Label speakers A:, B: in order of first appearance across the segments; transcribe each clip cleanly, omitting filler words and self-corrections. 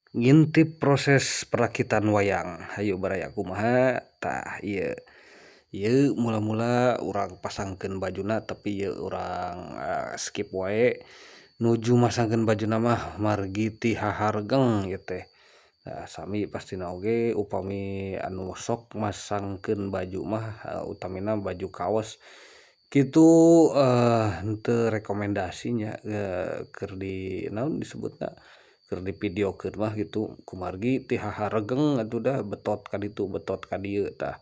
A: Ngintip proses perakitan wayang, hayu baraya kumaha tah ieu. Ieu mula-mula urang pasangkeun bajuna tapi ieu urang skip wae nuju masangkeun bajuna mah margi ti hahargeng ieu teh. Sami pastina oge upami anu sok masangkeun baju mah utamina baju kaos kitu henteu rekomendasi nya keur di naon disebutna keur divideokeun mah kitu kumargi ti haharegeng atuh da betot ka ditu betot ka dieu tah.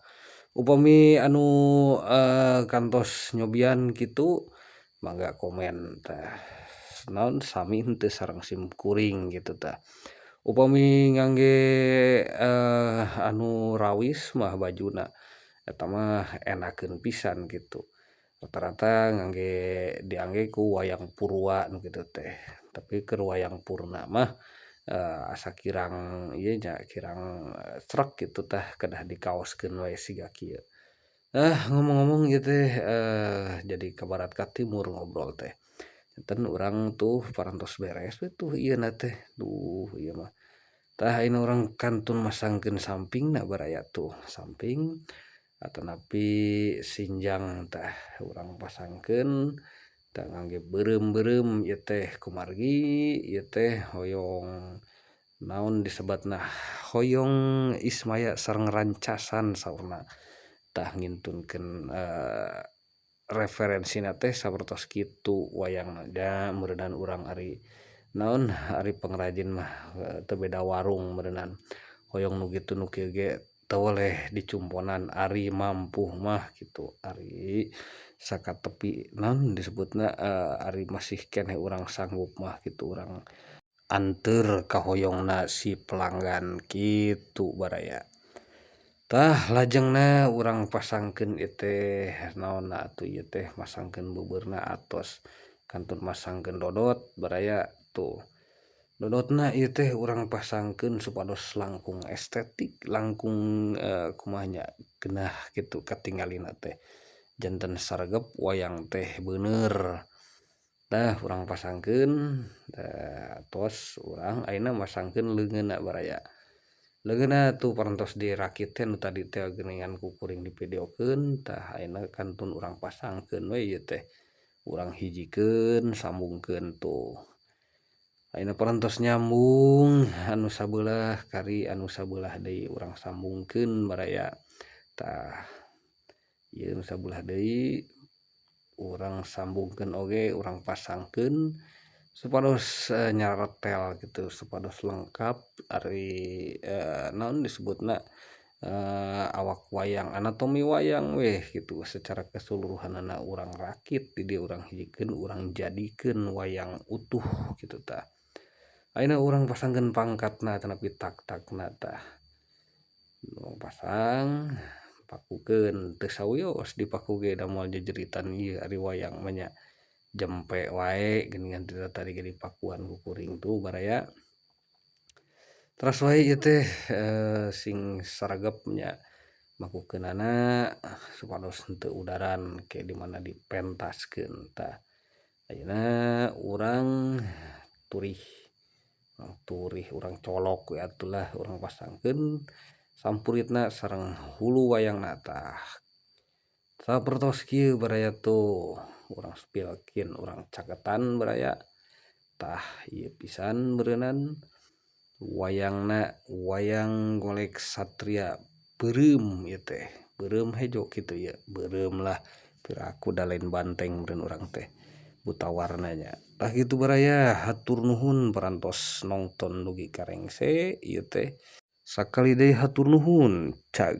A: Upami anu kantos nyobian kitu mangga komen tah naon sami henteu sareng sim kuring kitu tah. Upami ngangge anu rawis mah bajuna eta mah enakeun pisan kitu. Rata-rata ngangge diangge ku wayang purwa nu kitu teh. Tapi keur wayang purna mah asa kirang ieu nya kirang sreg kitu tah kedah dikaoskeun we siga kieu. Ngomong-ngomong ieu teh jadi ka barat ka timur ngobrol teh. Janten urang tuh parantos beres we tuh ieuna teh duh ieu mah. Tah ayeuna urang kantun masangkeun sampingna baraya tuh samping atanapi sinjang tah urang pasangkeun tah ngangge beureum-beureum ieu teh kumargi ieu teh hoyong naon disebatna hoyong ismaya sareng rancasan saurna tah ngintunkeun referensina teh sapertos kitu wayangna da meureunan urang ari naon ari pengrajin mah teu beda warung meureunan hoyong nu kitu nu kieu ge teu weleh dicumponan ari mampuh mah kitu ari sakatepi naon disebutna ari masih keneh urang sanggup mah kitu urang anteur kahoyongna si pelanggan kitu baraya. Tah lajengna urang pasangkeun ieu teh naonna atuh ieu teh masangkeun beubeurna atos kantun masangkeun dodot baraya tuh. Dodotna ieu teh urang pasangkeun supados langkung estetik langkung kumaha nya geunah kitu katingalina teh janten saregep wayang teh beuneur. Tah urang pasangkeun tos urang ayeuna masangkeun leungeunna baraya. Leungeunna tuh parantos dirakit teh nu tadi teh geuningan ku kuring divideokeun tah ayeuna kantun urang pasangkeun we ieu teh. Urang hijikeun sambungkeun tuh. Ayeuna parantos nyambung anu sabelah kari anu sabelah deui urang sambungkeun baraya. Tah ieu nu sabelah deui urang sambungkeun oge urang pasangkeun supados nyaretel kitu supados lengkap ari naon disebutna awak wayang anatomi wayang weh kitu secara keseluruhanana urang rakit di dieu urang hijikeun urang jadikeun wayang utuh kitu tah. Ayeuna urang pasangkeun pangkatna atanapi tak-takna tah. Urang pasang pakukeun teu sawios dipaku ge da moal jejeritan ieu ari wayang mah nya jempe wae geuningan ti tadi ge dipakuan ku kuring tuh baraya. Teras wae ieu teh sing saregep nya makukeunana supados henteu udaran ke di mana dipentaskeun tah. Ayeuna urang turih urang colok we atulah urang pasangkeun sampuritna sareng hulu wayangna tah. Sapertos kieu baraya tuh urang spilkin urang caketan baraya tah ieu pisan beureunan wayangna wayang golek satria beureum ieu teh beureum hejo kitu ieu beureum lah piraku da lain banteng meureun urang teh buta warna nya. Tah kitu baraya hatur nuhun parantos nongton dugi ka rengse ieu teh sakali deui hatur nuhun cag.